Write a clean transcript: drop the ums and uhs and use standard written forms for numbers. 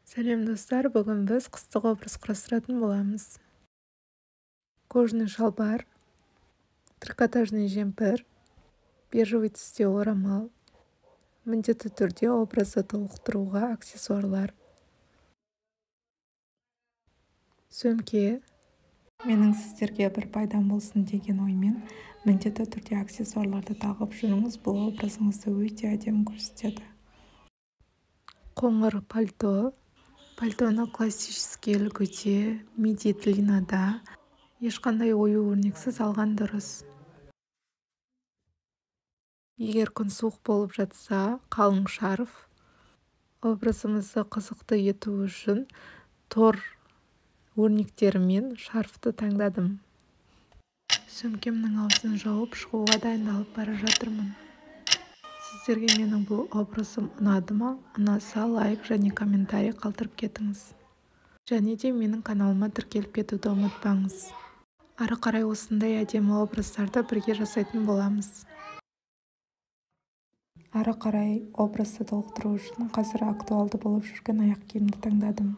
Сәлем, достар! Бүгін біз қыстық образ құрастыратын боламыз. Кожаный шалбар, трикотажный жемпір, бежевый түсте орамал, міндетті түрде образды толықтыруға аксессуарлар, сөмке. Менің сіздерге бір пайдам болсын деген оймен міндетті түрде аксессуарларды тағып жүріңіз. Бұл образыңызды өте әдемі көрсетеді. Қоңыр пальто. Пальтоны классический үлгіде, миди длинада, ешқандай ою-өрнексіз алған дұрыс. Егер күн суық болып жатса, қалың шарф. Образымызды қызықты ету үшін тор өрнектерімен шарфты таңдадым. Сөмкемнің аузын жауып, шығуға дайындалып бара жатырмын. Сіздерге менің бұл образым ұнады ма? Ұнаса, лайк және комментарий қалдырып кетіңіз. Және де менің каналыма тіркеліп кетуді ұмытпаңыз. Ары қарай осындай әдемі образдарды бірге жасайтын боламыз. Ары қарай образды толықтыру үшін қазір актуалды болып жүрген аяқ киімді таңдадым.